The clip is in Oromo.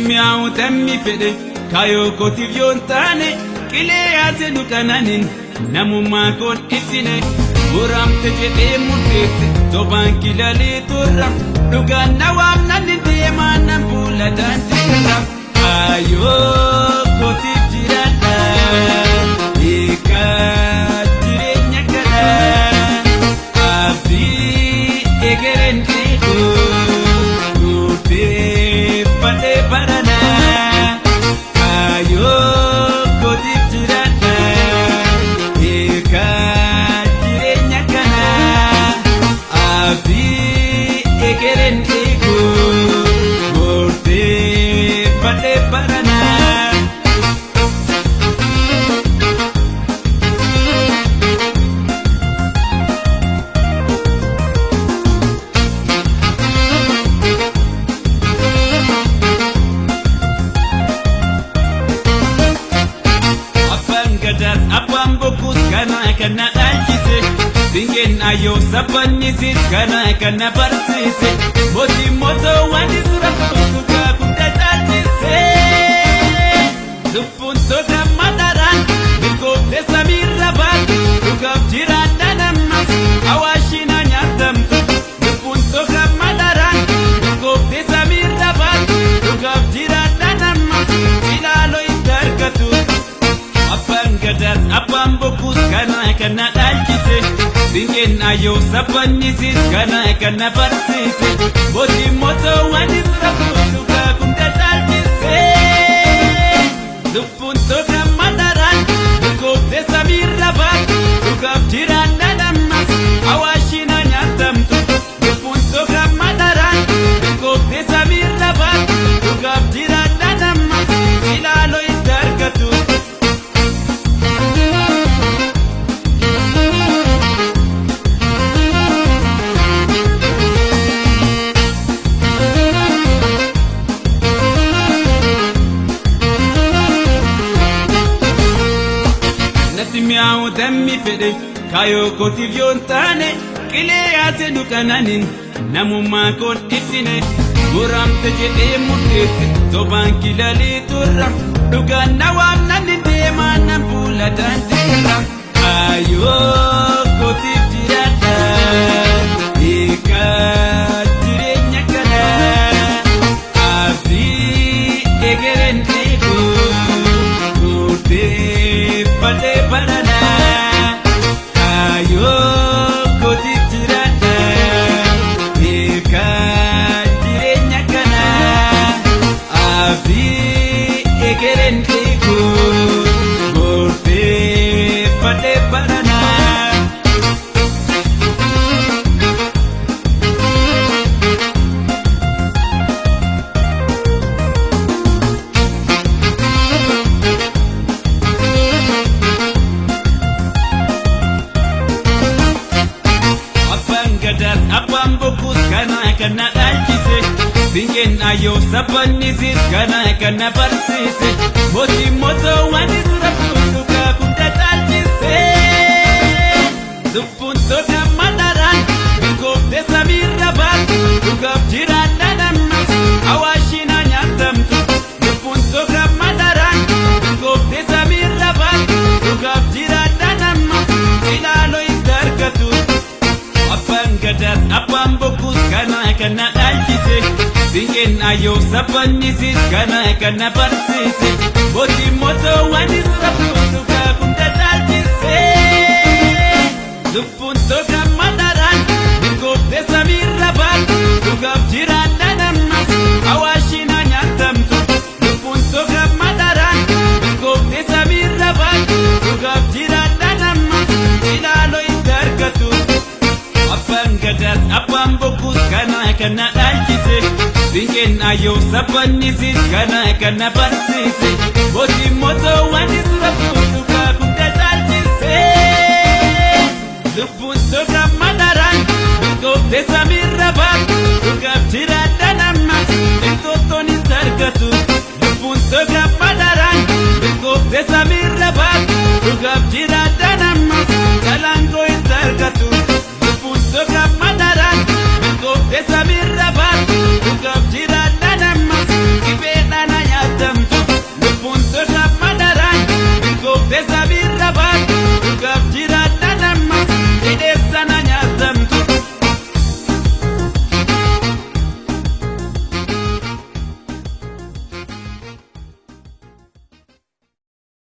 Mi'aawu dammi fedhe kaayoo kootiif yoon taane qilee yaase duqananiin namummaa koon ibsine muramte jedhee murteesse sobaan kilalee turra dhugaan na waamnan deemaa nan fuula daandiirra kaayoo kootiif jiraadha hiikaa jireenya kana abdii egereen eegu murteeffadhee barana kaayoo kootiif jiraadha hiikaa jireenya kana abdii egereen eegu murteeffadhee barana. Abbaan gadaas abbaan bokkuus kana kana dhaalchise singeen ayyoo sabbannisis kana kana barsiise mootii mootoowwan dura dhugaa guddaa caalchise lubbuun soda madaraan milkoofte samiirra baatu dhugaaf jiraadha nammas awaashina nyaatamtu lubbuun soda madaraan milkoofte samiirra baatu dhugaaf jiraadha nammas ilaaloo itti argatu. Abbaan gadaas abbaan bokkuus kana kana dhaalchise singeen ayyoo sabbannisis kana kana barsiise mootii mootoowwan dura dhugaa guddaa caalchise lubbuun soda madaraan milkoofte samiirra baatu dhugaaf jiraadha nammas awaashina nyaatamtu lubbuun soda madaraan milkoofte samiirra baatu dhugaaf jiraadha nammas ilaaloo itti argatu. Natti mi'aawu dammi fedhe kaayoo kootiif yoon taane qilee yaase duqananiin namummaa koon ibsine muramte jedhee murteesse sobaan kilalee turra dhugaan na waamnan deemaa nan fuula daandiirra kaayoo kootiif jiraadha hiikaa jireenya kana abdii egereen eegu murteeffadhee barana kaayoo kootiif jiraadha hiikaa jireenya kana abdii egereen eegu murteeffadhee barana. Abbaan gadaas abbaan bokkuus kana kana dhaalchise singeen ayyoo sabbannisis kana kana barsiise mootii mootoowwan dura dhugaa guddaa caalchise lubbuun soda madaraan milkoofte samiirra baatu dhugaaf jiraadha nammas awaashina nyaatamtu lubbuun soda madaraan milkoofte samiirra baatu dhugaaf jiraadha nammas ilaaloo itti argatu. Abbaan gadaas abbaan bokkuus kana kana dhaalchise singeen ayyoo sabbannisis kana kana barsiise mootii mootoowwan dura dhugaa guddaa caalchise lubbuun soda madaraan milkoofte samiirra baatu dhugaaf jiraadha nammas awaashina nyaatamtu lubbuun soda madaraan milkoofte samiirra baatu dhugaaf jiraadha nammas ilaaloo itti argatu. Abbaan gadaas abbaan bokkuus kana kana dhaalchise singeen ayyoo sabbannisis kana kana barsiise mootii mootoowwan dura dhugaa guddaa caalchise lubbuun soda madaraan milkoofte samiirra.